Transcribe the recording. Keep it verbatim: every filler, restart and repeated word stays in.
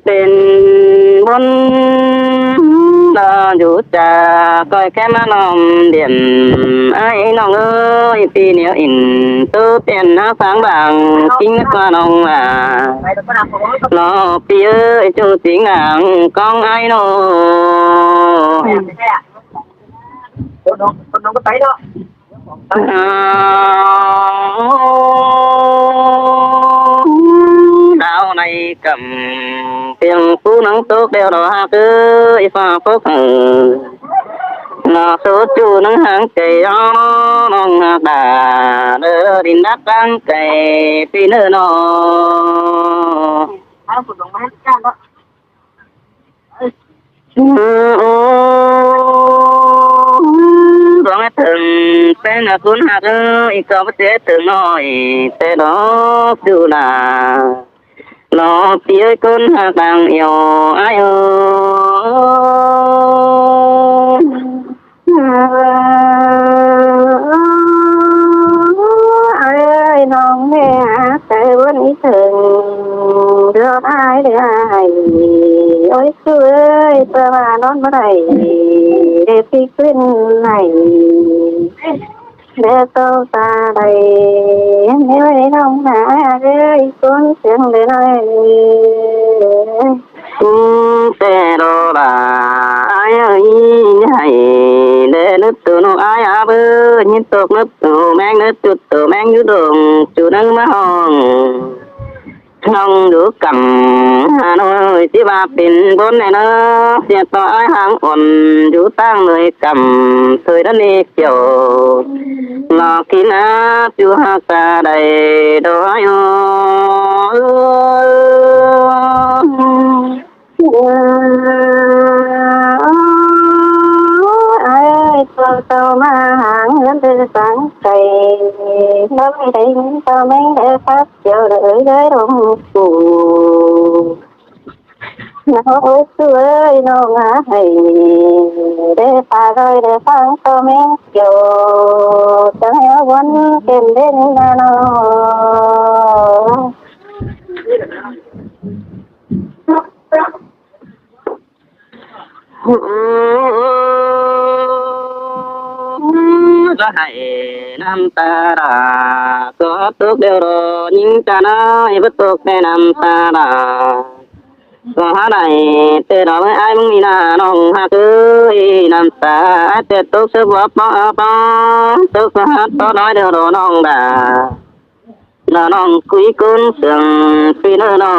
Pên bón đa dú chả ꞌcoi ké ꞌmá ꞌnọm điện. Ải ꞌnọng ơi, ꞌpi ꞌnéo ỉn ꞌtố pên ꞌhá sáng bảng kính ꞌmá ꞌnọng à. Lo ꞌpi ơi, ꞌchu chính làng ꞌcóng ải ꞌnọ. Đao ꞌnị cắm piêng phú nắng tốc đeo đó ꞌhặc ơi, pha phốc hử. Nó số chu nắng háng cày ó, ꞌnọng ꞌhặc đà đơ đin đắc đang cày ꞌpi ꞌnớ ꞌnọ. Dong ét thửng pên ꞌcốn ꞌhặc ơi, ꞌcọ báu té thửng ꞌnọi té đó chu là. Lo ꞌpi ơi, ꞌcốn ꞌhặc đang iêu ải ơi. Ải ơi, ꞌnọng ꞌmẹ ꞌhặc cay bón ꞌnị thửng, ꞌdọn ải đé ải. Ôi ꞌchu ơi, ꞌpưa ꞌva ꞌnón báu đảy, đé ꞌpi ꞌcứn đảy, đé tô ta đảy. ꞌNéo ꞌnọng ꞌhặc ơi, ꞌcốn siêng đé ꞌnọi. Té đó là ải ơi, ꞌnhạy đé nứt tu ꞌnụ ải á bơ, ꞌnhịn tốc nứt tu ꞌmeng, nứt tu tu ꞌmeng dú đông chu nắng ꞌmá hong. ꞌNọng dú cắm Hà Nội ꞌchí ꞌva pên bón ꞌnị ꞌnớ, sia ꞌto ải háng ôn dú ꞌtáng ꞌnọi cắm thời đó ꞌnị kiểu. Lo kín ꞌnạ chu ꞌhặc ta đảy đó ải ơi. Ải ơi, tô tô ꞌmá háng ꞌhướn tư sáng cày, ꞌnớ ꞌmí đảy ꞌnhính tô ꞌmeng đé phát chiêu đảy ới đới rông phủ. ꞌNọ ôi ꞌchu ơi, ꞌnọng ꞌhặc hảy, đé pha ꞌgới đé phang tô ꞌmeng chiêu, chắng héo bón kêm đé ꞌnị ꞌnạ ꞌnọ. Dú hảy ꞌnặm ta đa, ꞌcọ tốc đeo đó ꞌnhính ta ꞌnọi báu tốc té ꞌnặm ta đa. ꞌCọ hák đảy té đó ꞌmới ải ꞌmứng ꞌnị ꞌnạ ꞌnọng ꞌhặc ơi, ꞌnặm ta ải té tốc sớp bóp bóp bóp, tốc ꞌcọ hák tó đói đeo đó ꞌnọng đa. Đa ꞌnọng cúi ꞌcốn siêng ꞌpi ꞌnớ ꞌnọ.